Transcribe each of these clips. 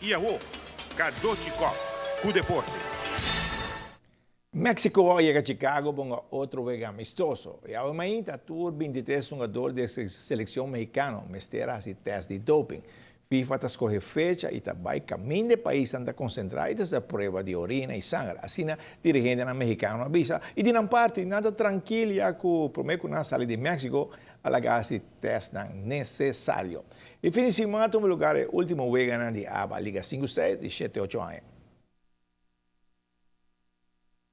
Y awo, Cadochi Kock cu deporte. Mexico a yega Chicago pa un otro wega amistoso. Y awe mainta tur 23 hungador di seleccion mexicano mester a haci test di doping. FIFA ta scoge fecha y ta bay caminda e pais ta concentra y ta prueba di orina y sanger. Asina dirigente mexicano a bisa. Y di nan parti, nan ta trankil ya cu prome cu nan sali di Mexico a laga haci test necesario. Y fin di siman a tuma luga e ultimo wega di ABA, Liga 5, 6 y 7, 8 aña.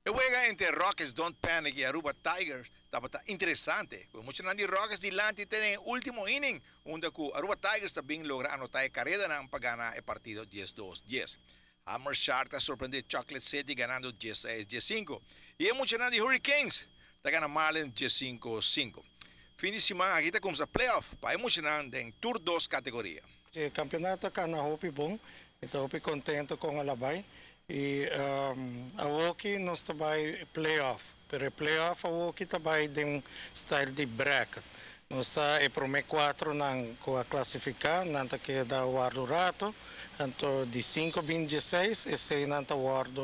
E wega entre Rockets Don't Panic y Aruba Tigers tabata interesante. Cu mucha di Rockets dilanti te den ultimo inning, unda cu Aruba Tigers tambe a logra anota e careda pa gana e partido 10-2-10. Hammer Shark a sorprende Chocolate City ganando 16-5. Y mucha di Hurricanes ta gana Marlins 15-5. Fin di siman aki ta cuminsa playoff pa mucha den tur dos categoria. E campeonato a cana hopi bon, mi ta hopi contento cu el a bay. Y awoki nos ta bay playoff, pero playoff awoki ta bay den style di bracket. Nos ta e prome cuatro nan cu a clasifica, nan ta keda warda rato, anto di 5 26 esey nan ta warda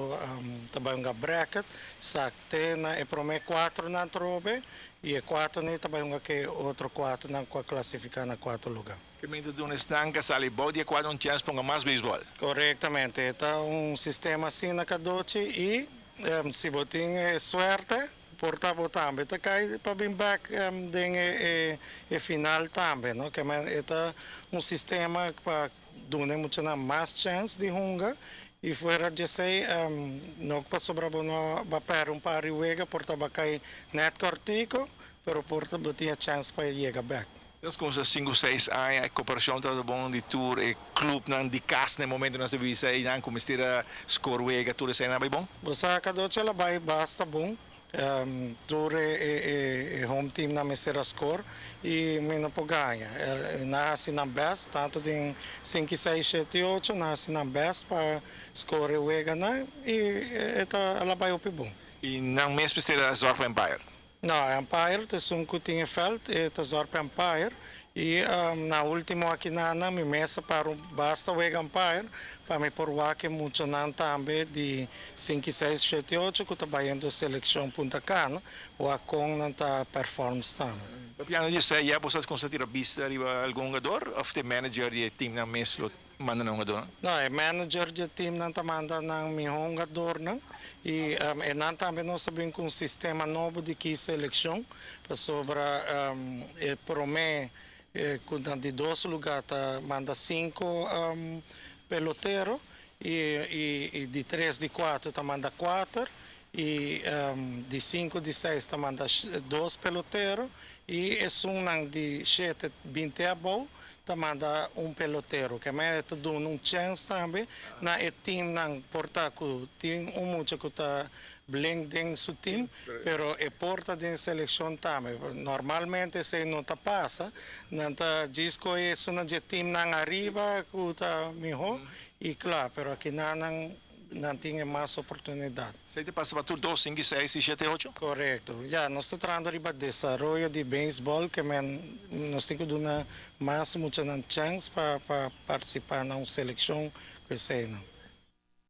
ta bay un bracket, sa te na e prome cuatro nan trobe y e cuatro nan ta bay un cu otro cuatro nan cu a clasifica na cuatro luga. Kiermen duna esnan cu sali bou di cuatro un chance pa mas baseball. Corectamente, ta un sistema asina Cadochi y si bo tin suerte, por ta bo tambe ta cay pa bin back den e final tambe, no? Kiermen ta un sistema pa duna mucha mas chance di hunga y fuera di esey no pasobra bo no bay perde un par di wega por ta cay net cortico, pero por ta tin chance pa yega back. Nos cu 5, 6 aña, e cooperacion ta bon di tur e club nan di cas na momento nos bisa y nan cuminsa score wega tur esey nan bon. Bo sa Cadochi, el a bay basta bon. Tur e home team nan mester a score y mi no por gaña. Nan a haci nan best, tanto den 5, 6, 7, 8, nan a haci nan best pa score wega nan y ta el a bay hopi bon. Y nan mes mester a zorg pa umpire? No, umpire ta esun cu tin veld, ta zorg pa umpire y na ultimo aki na mi mes a para basta wega umpire pa mi por wak mucha nan tambe di 5, 6, 7, 8 cu ta bayendo seleccion Punta Cana, wak con nan ta performance tambe. Papiando di esey, ya bo a cuminsa bista riba algun hungador of e manager di team nan mes lo manda un hungador? No, e manager di team nan ta manda nan miho hungador nan y nan tambe nos a bin cu un sistema nobo di cu seleccion pasobra e prome cu di dos luga ta manda cinco pelotero y di tres, di cuatro ta manda cuatro y di cinco, di seis ta manda dos pelotero y esun nan di 7, 20 abou ta manda un pelotero. Kiermen ta duna un chance tambe na e team nan por ta cu tin un mucha cu ta blink den su team, pero e por ta den seleccion tambe. Normalmente esey no ta pasa, nan ta djis scoge esun di team nan ariba cu ta miho y claro, pero aki nan tin mas oportunidad. Esey ta pasa pa tur 2, 5, 6, 7, 8? Corecto. Ya, nos ta trahando riba desaroyo di baseball, kiermen nos tin cu duna mas mucha chance pa participa na un seleccion cu esey.